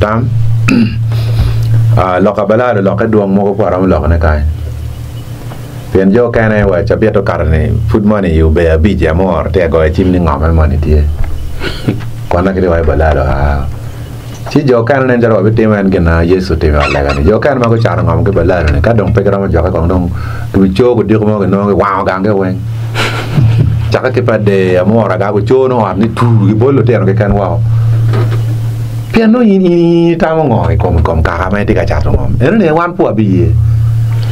Tam, Lok abalalo lokke dwong mogo pe waromo lokone kany. Pien jo okene wa cabit okato ni pud moni i obeyo abic i amor tye ka goyo cim ni ngome moni tye. Konna kiti waco balalo aa. Ci jo okene nen calo wabitimo en gin ma Yecu otimo i ot lega ni. Jo okene ma gucato ngom ki balalo ni ka dong pe giromo jokke kong dong gibico gudiko mo ginongo giwango gangi weng. Cakke ki pa dee amura ga guco nongo ot ni tuu gibol lutino keken woko. Pien nongo in in itamo ngo i kom i kom kaka ma itye ka cato ngom eno ni wan pe wabiye.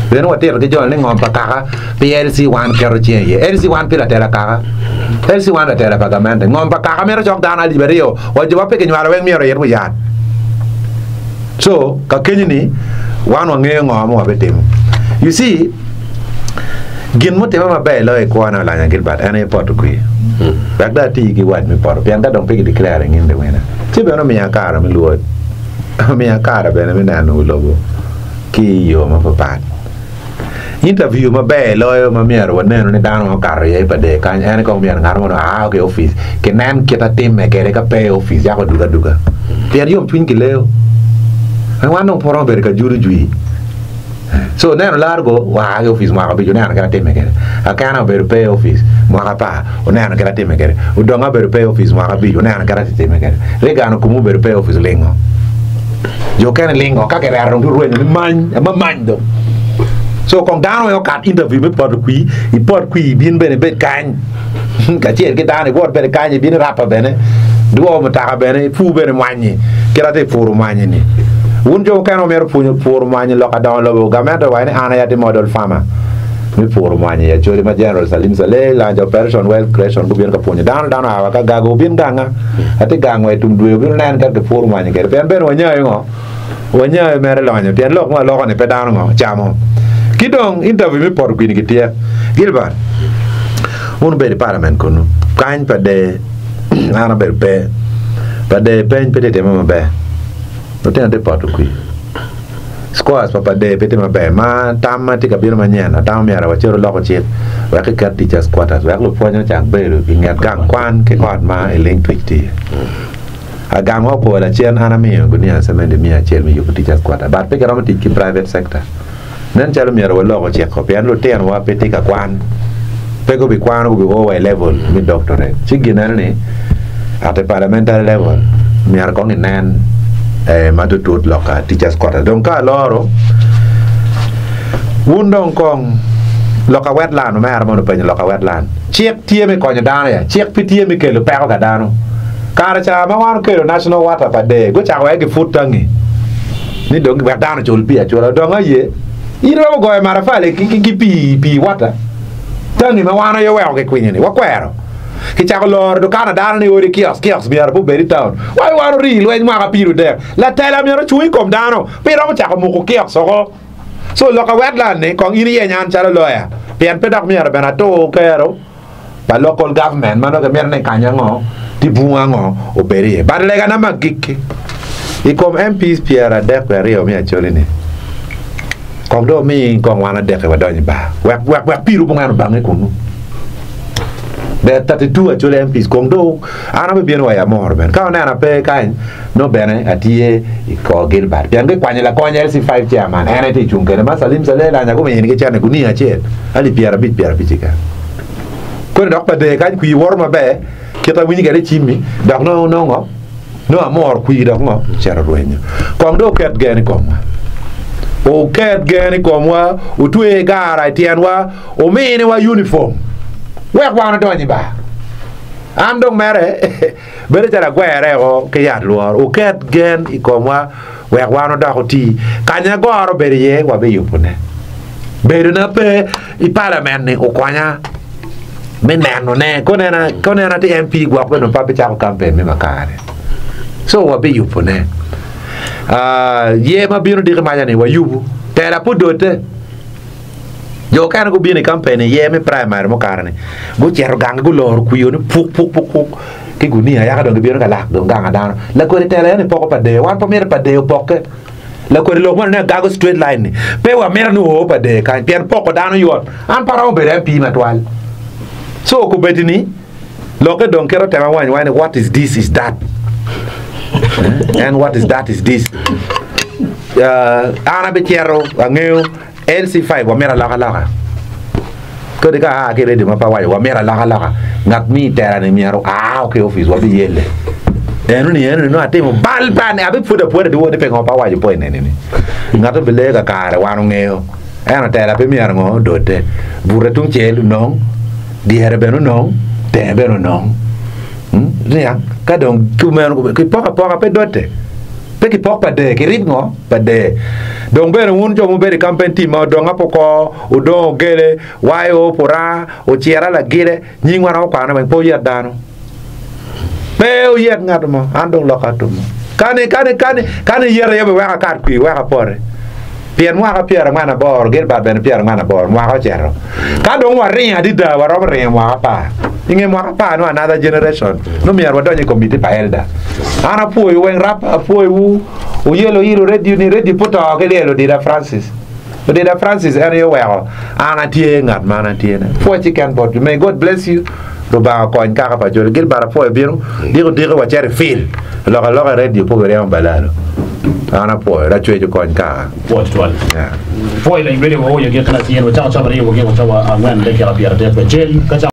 Pien watito ki joni ni ngom pa kaka pi LC one keto cing iye. LC one pi latela kaka. LC one latela pa gamente. Ngom pa kaka mito cok dano alip aryo wa jo ma pe kinywalo weng myero oyit wi yat. So ka kenyo ni wan wangeyo ngo ma wabitimo. You see Gin mutimme maber loyo i kwona Olanya Gilbert en aye poto kwir. Wek dong ati ki wac me poto pien ka dong pe gideclare i nyim liwina ci bene omiya kare me lwod, omiya kare bene me neno wi lobo ki i yo mapapat. Interview maber loyo ma myero wanenu ni dano ma okato iye pa der kany en aye kong myero ngat mo oa ki i opic kinen kit atimme kwede ka pe i opic yako odugo aduga pien yomcwiny kileyo. Wan dong pe waromo bedo ka judo jwi. So oneno largo oa ki i opic mwaka abic oneno kit atime kwede. Akena obedo pe i opic mwaka apar oneno kit atime kwede. Odonga obedo pe i opic mwaka abic oneno kit atime kwede. Reagan Okumu obedo pe i opic olingo. Jo okene lingo ka kireto dong turwenyo ni many ama many dong. So kong dano weng okat interview me poto kwir ipot kwir ibin bene ibed kany. kacel ki dano iwot bene kany ibin irapa bene dwo mutoka bene ipur bene mwanyi kit atye puro mwanyi ni wun jo mukene wumito pwonyo puro mwanyi lok adongo lobo gamente owaco ni an aye atye model farmer me puro mwanyi i Acholi ma General Salim Saleh launch operation wealth creation gubino ka pwonyo dano dano oa wa ka gago wubin ganga atye gang wa i tum dwe wubin wunen kit kipuro mwanyi kwede pien bene wanyayo ngo Wanyayo mere lonyo pien lok ma waloko ni pe dano ngo camo. Ki dong interview me poto kwini kityek. Gilbert, wun wubedo i parliament kunu, kany pa dee an abedo pe, pa dee peny pe tye time maber. Lutino tye poto kwi. Scores pa pa dee pe tye maber. Ma tam ma tye ka bino manyen atamo myero wacit waloko cik wek kiket teachers quarters wek lupwony ocak bedo i nget gang kwan ki ot ma iling twic tye iye. Agamo opwo lacen an amiyo gunia cementi miya acel me yubo teachers quarter but pe kiromo tic ki private sector. Nen calo myero waloko cik-ko pien lutinowa pe tye ka kwan pe gubi kwano gubi o wa i level me doctorate ci gin eno ni at a parliamentary level myero kong inen ma tutut lok teachers quarter. Dong ka aloro wun dong kong loka wetland omera mono openyo loka wetland cik tye me konyo dano ya cik pe tye me kelo peko ka dano. Kare ca ma wan okelo National Water pa Day, gucako wek giput tangi ni dong wek dano ocul pii acula. Odong aye, in iromo goyo matafali ki pii pii water tangi ma wan aye oweko kikwinyo-ni, wakwero. Kicako loro dukan dano ni odi kiosk, kiosk myero pe obed i taun. Wai wan orii lweny mwaka piradek. Latela myero ocung i kom dano, pe iromo cako muko kiosk oko. So lok a wetland ni kong in iyeny an calo lawyer, pien pe dok myero bene atur kero. pa local government ma nongo kimito ni kany ango ki bunga ango obed iye. But legana me agikki i kom MPs 32 me Acholi ni kong dong omi kong wan adek-ki wadony i bar wek wek wek piru bungwen obange kunu. Ber 32 Acholi MPs kong dong an abibino wa i Amoro bene ka oneno ape kany nongo bene atye i kor Gilbert pien gikwanyo lakony LC5 chairman en aye tye cung kede ma Salim Saleh Lanya gumini ki cene gunia acel alip 50 50 keken. Koni dok pa dee kany kwir woto maber kit awinyo kede i cimmi dok nongo nongo nongo amor kwir dok ngo cito rwenyo. Kong dong wuket gen i komwa. Wuket gen i komwa, wutwe gara i tyenwa, wuminiwa uniform wek wan odony i bar. An dong mere Bedo calo agwere o ki yat lworo. Wuket gen i komwa wek wan odok oti. Kanya goro obedo iye, wabiyubone. Bedona pe i palament-ni okonya me nenone. Ka onena atye MP gwok bene pe abicako kampen me makar-ni. Co wabiyubone. Yer ma bino diki maca-ni wayubu. Tela pe odote. Jo okene gubino i kampen i yer me praimari mukato-ni, gucito gangi guloro kwio ni puk puk puk puk ki gunia yaka dong gibino ka lak dong gang a dano. Lakodi tela eno i poko pa deyo, wan pe wamito pa deyo opokke. Lakodi lok meno ni agago straight line ni pe wamito ni oo pa deyo kany pien poko dano yot. An pe aromo bedo MP matwal. So kobedi ni lokke dong kit otema wany wany ni what is this is that. And what is that is this. Uh, an abicito angeyo LC5 wamito alokaloka. Kadi ka aa ki i redio ma pe awaco wamito alokaloka, ngat mi tela ni myero aa ki i opic wabiyelle. Eno ni eno ni nongo atimo bal pe ane abipwodo apwoda dyewor ni pingo pe awaco point eni ni. Ngat obileyo kakare wan ongeyo. Ento tela pe myero ngo odote. Bute tung cel onong, dyere bene onong, tenge bene onong. Hmm? Niang? Ka dong kumeno kipoko apoka pe dote. Pe kipok pa der, kirib ngo? Pa der. Dong bene wun jo mubedo i kampen team ma odong apoko, odong ogele, YO, Puranga, Ocira, Lagile, nying wan romo kwanone weng, pe wuyet dano. Pe wuyet ngat mo, an dong lokka atumo. Kani, kani, kani, kani iyet aye obiweko akat kwir, wek apote. Pien mwaka 48, Gilbert bene 48, mwaka ocito. Ka dong waringo adada, waromo ringo mwaka apar. I nge mwaka apar nongo another generation, nongo myero wadony i komiti pa elder. An apwoyo weng rapa, apwoyowu, wuyelo yilo radio ni, radio pe oto ki lyel Odida Francis. Odida Francis en aye oweko an atye ngat ma an atye-ne. Pwoc keken botwu. May God bless you. Lubanga okony kaka pa Acholi. Gilbert apwoyo bino diko diki wacito i field. Lok aloka i radio pe obiryemo balalo. An apwoyo. Lacwec okony kaka. Pwoc twal. Yeah. Pwoyo lany radio wa oyo gik lacen wacako cawa aryo wagiko cawa angwen dakika 31. Ka cawa.